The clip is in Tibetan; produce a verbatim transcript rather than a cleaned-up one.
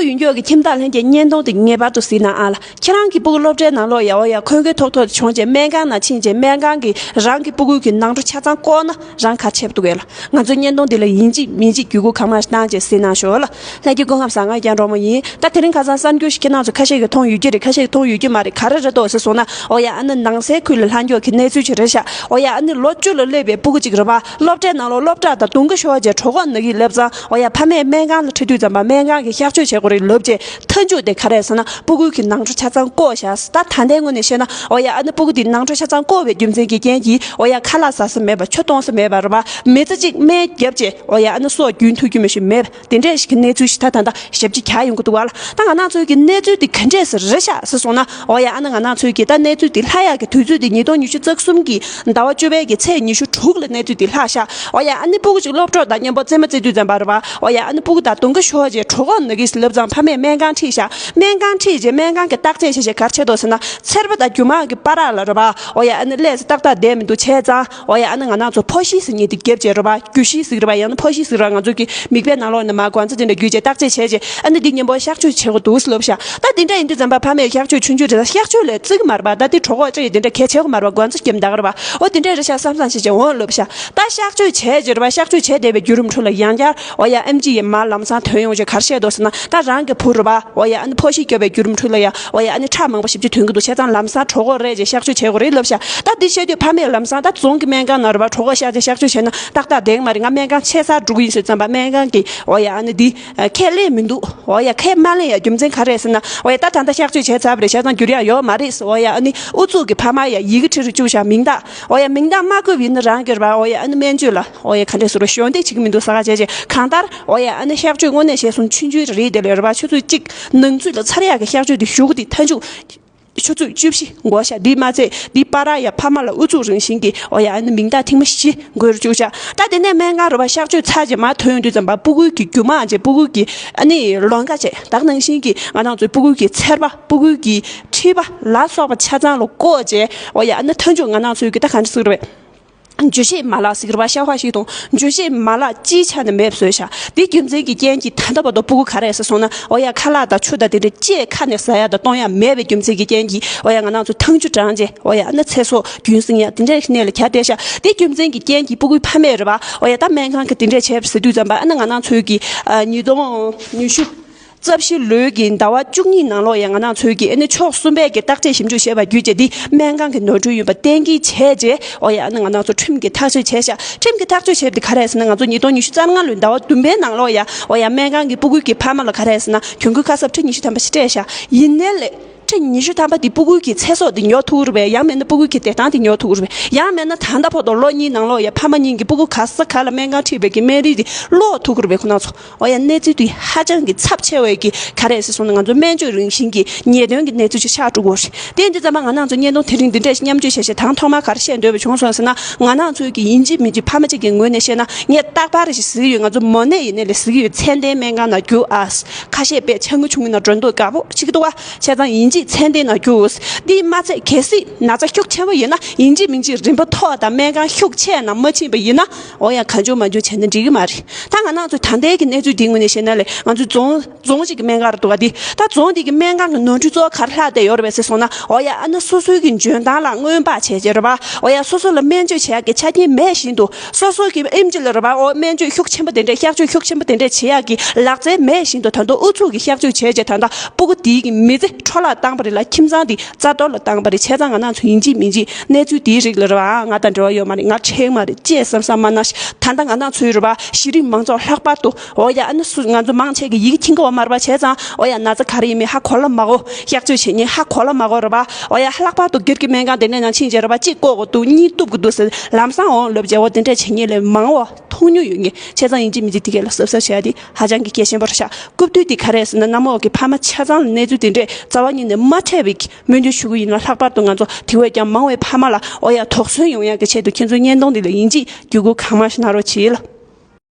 ཡོད་མགྱོགས་ཀྱི་ཁྱིམ་བདག་ལྷན་རྒྱས་བརྙན་ཐུང་དེ་ངེས་པར་དུ་གཟིགས་གནང་ཨ་ལ། ཁྱེད་རང་གི་སྤུ་གུ་སློབ་གྲྭའི་ནང་ལོགས་ཡ་འོ་ཡ་འཁོན་འཁོན་ཐོག་ཐོག་བྱུང་རྗེས་སྨན་ཁང་ནང་ཕྱིན་རྗེས་སྨན་ཁང་གིས་རང་གི་སྤུ་གུ་གི་ནང་ཁྲོ་ཆ་ཚང་བཀོག་ན་རང་ག་བྱེད་ཐུབ་གས་ལ། ང་ཚོའི་བརྙན་ཐུང་འདི་ལ་ཡིན་གཅིག་མིན་གཅིག་བརྒྱུད་སྐུར་གང་མང་ཞིག་བཏང་རྗེས་གཟིགས་གནང་ཤོག་ལ། ལྷན་རྒྱས་སྐུ་ཁམས་བཟང་། ང་རྒྱལ་འབྲོག་མོ་ཡིན། ད་དེ་རིང་ཁ་སང་གསར་འགྱུར་ཞིག་ཁྱེད་རང་ཚོ་ཁ་ཤས་ཀྱིས་མཐོང་ཡོད་ཀྱི་རེད། ཁ་ཤས་ཀྱིས་མཐོང་ཡོད་ཀྱི་མ་རེད། ག་རེ་རེད་འདུག་ཟེར་སོང་ན། འོ་ཡ་ཨ་ནི་ནང་སའི་ཁུལ་ལ་ལྷག་མགྱོགས་ཀྱི་གནས་ཚུལ་ཞིག་རེད་ཤག་འོ་ཡ་ཨ་ནི་ལོ་བཅུ་ལ་སླེབས་པའི་སྤུ་གུ་ཅིག་རེད་པ། སློབ་གྲྭའི་ནང་ལོགས་སློབ་གྲྭ་དང་དུང་གི་ཤོར་རྗེས་གྲོད་ཁོག་ན་གི་སླེབས་ཙང་། འོ་ཡ་ཕ་མས་སྨན་ཁང་ལ་ཁྲིད་དུས་ཙམ་པ་སྨན་ཁང་གིས་གཤག་བཅོས་བྱེད་དགོས་རེད་ལབ་རྗེས་མཐའ་མཇུག་དེ་ག་རེ་ཟེར་ན་སྤུ་གུ་གི་ནང་ཁྲོ་ཆ་ཚང་བཀོག་བཞག་ད་ད་ལྟའི་ངོས་ནས་བཤད་ན་འོ་ཡ་ཨ་ནི་སྤུ་གུ་དེ་ནང་ཁྲོ་ཆ་ཚང་བཀོག་པའི་རྒྱུ་མཚན་གྱི་རྐྱེན་གྱིས་འོ་ཡ་ཁ་ལག་ཟ་ས་མེད་པ། ཆུ་འཐུང་ས་མེད་པ་རེད་པ། མི་ཚེ་གཅིག་སྨན་བརྒྱབ་རྗེས་འོ་ཡ་ཨ་ནི་སྲོག་རྒྱུན་ཐུབ་རྒྱུ་མི་ཞིག་མེད་པ། དེ་འདྲས་ཤིག་གི་གནས་ཚུལ་ཞིག་ད་ད་ལྟ་ཞབས་ཕྱི་རྒྱག་ཡོང་གི་འདུག་བ་ལ། ད་ང་རང་ཚོའི་གི་གནས་ཚུལ་དེ་ག་འདྲས་སེ་རེད་ཤག་ཟེར་སོང་ན། འོ་ཡ་ཨ་ནི་ང་རང་ཚོའི་གི་ད་གནས་ཚུལ་དེ་ལྷག་ཡག་གི་དུས་ཚོད་དེ་ཉིས་སྟོང་ཉི་ཤུ་རྩ་གསུམ་གི་ཟླ་བ་བཅུ་པའི་གི་ཚེས་ཉི་ཤུ་དྲུག་ལ་གནས་ཚུལ་དེ་ལྷག་ཤག་འོ་ཡ་ཨ་ནི་སྤུ་གུ་ཅིག་སློབ་གྲོགས་དང་མཉམ་པོ་རྩེད་མོ་རྩེ་དུས་ཙམ་པ་རེད་པ། འོ་ཡ་ཨ་ནི་སྤུ་གུ་དང་དུང་གི་ཤོར་རྗེས་གྲོད་ཁོག་ན་གི་སླེབས་ཙང་ཕ་མས་སྨན་ཁང་ཁྲིད་ཤག་སྨན་ཁང་ཁྲིད་རྗེས་སྨན་ཁང་གི་བརྟག་དཔྱད་བྱས་རྗེས་ག་རེ་བྱས་འདུག་ཟེར་ན། ཚེར་པ་དང་རྒྱུ་མ་གི་བར་ལ་རེད་པ། འོ་ཡ་ཨ་ནི་ཀླད་སེ་ཏག་ཏག་བསྡད་མི་འདུག་བྱས་ཙང་། འོ་ཡ་ཨ་ནི་ང་རང་ཚོ་ཕོ་ཤི་ཟེར་མཁན་དེ་རྒྱབ་བྱས་རེད་པ། རྒྱུ་ཤི་ཟེར་གི་རེད་པ། ཡང་ན་ཕོ་ཤི་ཟེར་གི་རེད་པ། ང་ཚོ་གི་མིག་དཔེ་ནང་ལོགས་ནས་མར་སྒོ་རྩ་དེ་འདྲ་བརྒྱུད་བྱས་བརྟག་དཔྱད་བྱས་རྗེས་ཨ་ནི་འདི་མཉམ་པོ་གཤག་བཅོས་བྱེད་དགོས་འདུག་ལབ་ཤག་ད་འདི་འདྲ་ཡིན་དུས་ཙམ་པ་ཕ་མས་གཤག་བཅོས་ཆུང་ཆུང་རེད། གཤག་བཅོས་ལས་བརྩི་གི་མ་རེད་པ། ད་འདི་གྲོད་ཁོག་ཅིག་ཡིན་དེ་འདྲ་གལ་ཆེ་གི་མ་རེད་པ། སྒོ་རྩ་བརྒྱབ་ད་གི་རེད་པ། འོ་དེ་འདྲ་རེད་ཤག་བསམ་བསམ་བྱས་བྱས་འོང་ལབ་ཤག་ད་གཤག་བཅོས་བྱས་རྗེས་རེད་པ། གཤག་བཅོས་བྱས་བསྡད་པའི་བརྒྱུད་རིམ་ཁྲོད་ལ་ཡང་བསྐྱར་འོ་ཡ་ཨེམ་ཆི་ཡིས་མར་ལམ་སང་ཐོན་ཡོང་རྗེས་ག་རེ་བཤད་འདུག་ཟེར་ན། ད་རང་གི་བུ་རེད་པ། འོ་ཡ་ཨ་ནི་ཕོ་ཤི་བརྒྱབ་པའི་བརྒྱུད་རིམ་ཁྲོད་ལ་ཡ་འོ་ཡ་ཨ་ནི་ཁྲག་མང་པོ་ཞེ་པོ་ཅིག་ཐོན་གི་འདུག་བྱས་ཙང་ལམ་སང་གྲོད་ཁོག་རེད་ཅེས་གཤག་བཅོས་བྱེད་དགོས་རེད་ལབ་ཤག་ད་འདི་བཤད་དུས་ཕ་མས་ལམ་སང་ད་རྫོང་གི་སྨན་ཁང་ནང་རེད་པ། གྲོད་ཁོག་གཤག་བྱས་གཤག་བཅོས་བྱས་ན་ཏག་ཏག་བསྡད་ཀྱི་མ་རེད། ང་སྨན་ཁང་ཆེ་སར་འགྲོ་གི་ཡིན་ཟེར་ཙམ་པ་སྨན་ཁང་གིས་འོ་ཡ་ཨ་ནི་འདི་ཁས་ལེན་མི་འདུག་འོ་ཡ་ཁས་མ་ལེན་ཡ་རྒྱུ་མཚན་ག་རེ་ཟེར་ན། འོ་ཡ་ད་ད་ལྟ་གཤག་བཅོས་བྱས་ཚར་བ་རེད། བྱས་ཙང་འགྱུར་ཡག་ཡོད་མ་རེད། འོ་ཡ་ཨ་ནི་ཨུ་ཚུགས་ཀྱིས་ཕ་མ་ཡ་ཡི་གེ་བྲིས་རུ་བཅུག་ཤག་མིང་རྟགས། འོ་ཡ་མིང་རྟགས་མ་བཀོད་པ་ཡིན་ན་རང་གིས་རེད་པ། འོ་ཡ་ཨ་ནི་སྨན་བཅོས་ལ་འོ་ཡ་ག་འདྲས་ཟེར་རོ་ཞོ་འདེགས་བྱེད་ཀྱི་མི་འདུག་ཟེར་ག་བྱས་རྗེས་གང་ལྟར་འོ་ཡ་ཨ་ནི་གཤག་བཅོས་དངོས་གནས་བྱས་སོང་ཆུང་ཆུང་རེད། དེ་ལས་རེད་པ། ཆུ་ཚོད་གཅིག་ནང་ཚུད་ལ་ཚར་ཡག་གི་གཤག་བཅོས་དེ་ཞུ་གི་དེ་མཐའ་མཇུག་ཆུ་ཚོད་བཅུ་བཞི་འགོར་ཤག་འདི་མ་ཚད་འདི་བར་ཡ་ཕ་མ་ལ་ཨུ་ཚུགས་རང་བཞིན་གྱིས་འོ་ཡ་ཨ་ནི་མིང་རྟགས་ཐེངས་མ་བཞི་འགོད་རུ་བཅུག་ཤག་ད་དེ་ནས་སྨན་ཁང་རེད་པ། གཤག་བཅོས་ཚར་རྗེས་མར་ཐོན་ཡོང་དུས་ཙམ་པ་སྤུ་གུའི་གི་རྒྱུ་མ་བྱས་སྤུ་གུའི་གི་ཨ་ནི་ལོང་ག་བྱས་ད་ག་ནང་བཞིན་གྱི་ང་རང་ཚོའི་སྤུ་གུའི་གི་ཚེར་པ་སྤུ་གུའི་གི་མཁྲིས་པ་ལ་སོགས་པ་ཆ་ཚང་ལ་བཀོག་བྱས་འོ་ཡ་ཨ་ནི་མཐའ་མཇུག་ང་རང་ཚོའི་གི་ད་ག་འདྲ་ཟེར་རེད་པས། འཇུ་བྱེད་མ་ལག་ཟེར་གི་རེད་པ། ཤ་བ་ཞིག་དང་འཇུ་བྱེད་མ་ལག་སྤྱིའི་ཆ་ནས་མེད་པ་བཟོས་ཤག་འདི་རྒྱུ་མཚན་གྱི་རྐྱེན་གྱིས་ད་ལྟ་བར་དུ་སྤུ་གུ་ག་རེ་ཟེར་སོང་ན། འོ་ཡ་ཁ་ལག་དང་ཆུ་དང་དེ་འདྲ་ཅིག་ཁ་ནས་ཟ་ཡག་དང་གཏོང་ཡག་མེད་པའི་རྒྱུ་མཚན་གྱི་རྐྱེན་གྱིས་འོ་ཡ་ང་རང་ཚོ་ཐང་ཆུ་དྲངས་རྗེས་འོ་ཡ་ཨ་ནི་ཚེ་སྲོག་རྒྱུན་བསྲིང་ཡག་དེ་འདྲའི་གནས་ལ་གྱར་བསྡད་ཤག་འདི་རྒྱུ་མཚན་གྱི་རྐྱེན་གྱིས་སྤུ་གུའི་ཕ་མས་རེད་པ། འོ་ཡ་ད་སྨན་ཁང་གིས་དེ་འདྲས་བྱས་པ་ཟེར་དུས་ཙམ་པ་ཨ་ནི་ང་རང་ཚོའི་གི་ཨ་ཉིས་སྟོང་ཉི་ཤུ་རྩ་བཞི་ལོའི་གི་ཟླ་བ་བཅུ་གཉིས་ནང་ལོགས་ཡ་ང་རང་ཚོའི་གི་ཨ་ནི་ཕྱོགས་གསུམ་པའི་གི་བརྟག་དཔྱད་ཞིབ་འཇུག་བྱས་པ་བརྒྱུད་བྱས་འདི་སྨན་ཁང་གི་ནོར་འཁྲུལ་ཡིན་པ་གཏན་འཁེལ་བྱས་རྗེས་འོ་ཡ་ཨ་ནི་ང་རང་ཚོ་ཁྲིམས་ཀྱི་ཐག་གཅོད་བྱས་ཤག་ཁྲིམས་ཀྱི་ཐག་གཅོད་བྱས་པ་འདི་ག་རེ་ཟེར་ན། ང་ཚོ་ཉིས་སྟོང་ཉི་ཤུ་རྩ་ལྔ་ལོའི་ཟླ་བ་བདུན་པའི་ནང་ལོགས་ཡ་འོ་ཡ་སྨན་ཁང་གི་སྤུ་གུ་གི་ཕ་མ་ལ་ག་རེ་ཟེར་ན་གྱོང་གུན་ཁ་གསབ་ཁྲི་ཉི་ཤུ་ཐམ་པ་ཞིག་སྤྲད་ཤག་ཡིན་ནའི་ལས། ཁྲི་ཉི་ཤུ་ཐམ་པ་དེ་སྤུ་གུ་གི་ཚེ་སྲོག་དེ་ཉོ་ཐུབ་རེད་པས། ཡང་མིན་ན་སྤུ་གུ་གི་བདེ་ཐང་དེ་ཉོ་ཐུབ་རེད་པས། ཡང་མིན་ན་ད་ལྟ་བར་དུ་ལོ་གཉིས་ནང་ལོགས་ཡ་ཕ་མ་གཉིས་ཀྱིས་སྤུ་གུ་ག་ས་ག་ལ་སྨན་ཁང་ཁྲིད་པའི་གི་སྨན་རིན་དེ་སློག་ཐུབ་ཀྱི་རེད་པས་ཁོ་རང་ཚོ། འོ་ཡ་གནས་ཚུལ་དེ་ཧ་ཅང་གི་ཚབས་ཆེ་བའི་གི་ག་རེ་ཟེར་སོང་ན་ང་ཚོ་སྨན་བཅོས་རང་བཞིན་གྱི་ཉེས་དོན་གྱི་གནས་ཚུལ་ཅིག་ཆགས་འགྲོ་གི་རེད། དེ་ཡིན་དུས་ཙམ་པ་ང་རང་ཚོ་བརྙན་ཐུང་དེ་རིང་འདི་འདྲས་ཤིག་མཉམ་སྤྱོད་བྱས་བྱས་དང་ཐོག་མར་ག་རེ་བཤད་འདོད་པ་བྱུང་སོང་ཟེར་ན། ང་རང་ཚོའི་གི་ཡིན་གཅིག་མིན་གཅིག་ཕ་མ་གཅིག་གི་ངོས་ནས་བཤད་ན་ངས་རྟག་པར་རེ་ཞིག་གཟིགས་ཡོད། ང་ཚོ་མོ་ནད་ཡིན་ནའི་ལས་གཟིགས་ཡོད། ཚད་ལྡན་སྨན་ཁང་ནང་རྒྱུགས་ཨ། ཁ་ཤས་དཔེ་ཆ་ངུ་ཆུང་ངུ་ནང་འགྲོ་འདུག་དགའ་པོ་བྱེད་ཀྱི་འདུག་བ། བྱས་ཙང་ཡིན་གཅིག་ཚད་ལྡན་ནང་རྒྱུགས། འདི་མ་ཚད་གལ་སྲིད་ན་ཚ་ཤུགས་ཆེན་པོ་ཡིན་ན་ཡིན་གཅིག་མིན་གཅིག་རིམ་པ་མཐོ་བ་དང་སྨན་ཁང་ཤུགས་ཆེ་ནང་མ་ཕྱིན་པ་ཡིན་ན། འོ་ཡ་གང་བྱུང་མང་བྱུང་བྱས་ན་འགྲིག་གི་མ་རེད། ད་ང་རང་ཚོ་ད་ལྟའི་གི་གནས་ཚུལ་འདིའི་ངོས་ནས་བཤད་ན་ལས་ང་ཚོའི་རྫོང་རྫོང་གཅིག་གི་སྨན་ཁང་རེད་འདུག་ག་འདི་ད་རྫོང་འདི་གི་སྨན་ཁང་གི་ནོར་འཁྲུལ་གཙོ་བོ་ག་རེ་ལྷག་བསྡད་ཡོད་རེད་པས་ཟེར་སོང་ན། འོ་ཡ་ཨ་ནི་སོ་སོའི་གི་འཇོན་ཐང་ལ་སྔོན་དཔག་བྱས་བྱས་རེད་པ། འོ་ཡ་སོ་སོ་ལ་སྨན་བཅོས་བྱེད་ཡག་གི་ཆ་རྐྱེན་མེད་བཞིན་དུ། སོ་སོ་གི་ཨེམ་ཆི་ལ་རེད་པ། འོ་སྨན་བཅོས་ཤུགས་ཆེན་པོ་དེ་འདྲས་གཤག་བཅོས་ཤུགས་ཆེན་པོ་དེ་འདྲས་བྱེད་ཡག་གི་ལག་རྩལ་མེད་བཞིན་དུ་ད་དུང་ཨུ་ཚུགས་ཀྱིས་གཤག་བཅོས་བྱས་བྱས་ད་ལྟ་སྤུ་གུ་དེའི་གི་མི་ཚེ་འཕྲོ་བརླག་བཏང་བ་རེད་ལ། ཁྱིམ་ཚང་དེ་རྩ་གཏོར་ལ་བཏང་བ་རེད། བྱས་ཙང་ང་རང་ཚོ་ཡིན་གཅིག་མིན་གཅིག་གནས་ཚུལ་དེའི་རིགས་ལ་རེད་པ། ང་དང་འབྲེལ་བ་ཡོད་མ་རེད། ང་འཁྲིད་མ་རེད་ཅེས་བསམ་བསམ་མ་གནང་ཞིག་ད་ལྟ་ང་རང་ཚོའི་རེད་པ། གཞི་རིམ་མང་ཚོགས་ལྷག་པར་དུ་འོ་ཡ་ཨ་ནི་སུ་ང་ཚོ་མང་ཆེ་གི་ཡི་གེ་མཁྱེན་གི་ཡོད་མ་རེད་པ། བྱས་ཙང་འོ་ཡ་ན་ཚ་ག་རེ་ཡིན་མིན་ཧ་གོ་ལ་མ་གོ། གཤག་བཅོས་བྱེད་མཁན་ཧ་གོ་ལ་མ་གོ་རེད་པ། འོ་ཡ་ལྷག་པར་དུ་སྒེར་གྱི་སྨན་ཁང་དེ་འདྲའི་ནང་ཕྱིན་བྱས་རེད་པ། གཅིག་བཀོག་དགོས་འདུག་གཉིས་གཏུབ་དགོས་འདུག་ཟེར་ལམ་སང་འོང་ལབ་བྱས་འོ་དེ་འདྲས་བྱེད་མཁན་ལས་མང་བ་མཐོང་མྱོང་ཡོད་ངེས། བྱས་ཙང་ཡིན་གཅིག་མིན་གཅིག་དེ་གས་ལ་གཟབ་གཟབ་བྱས་ཏེ་ཧ་ཅང་གི་གལ་ཆེན་པོ་རེད་ཤག་སྐུབ་དུས་དེ་ག་རེ་ཟེར་ན། གནམ་འོག་གི་ཕ་མ་ཆ་ཚང་ལ་གནས་ཚུལ་དེ་འདྲས་རྩ་བ་ཉིད་ནས་མ་འཕྲད་པའི་སྨོན་འདུན་ཞུ་གི་ཡིན་ལ། ལྷག་པར་དུ་ང་ཚོ་དེ་བས་ཀྱང་མང་བའི་ཕ་མ་ལ་འོ་ཡ་དོགས་ཟོན་ཡོང་ཡག་གི་ཆེད་དུ་ཁྱེད་ཚོའི་བརྙན་ཐུང་འདི་ལ་ཡིན་གཅིག་བརྒྱུད་སྐུར་གང་མང་ཞིག་གནང་རོགས་གྱིས་ལ།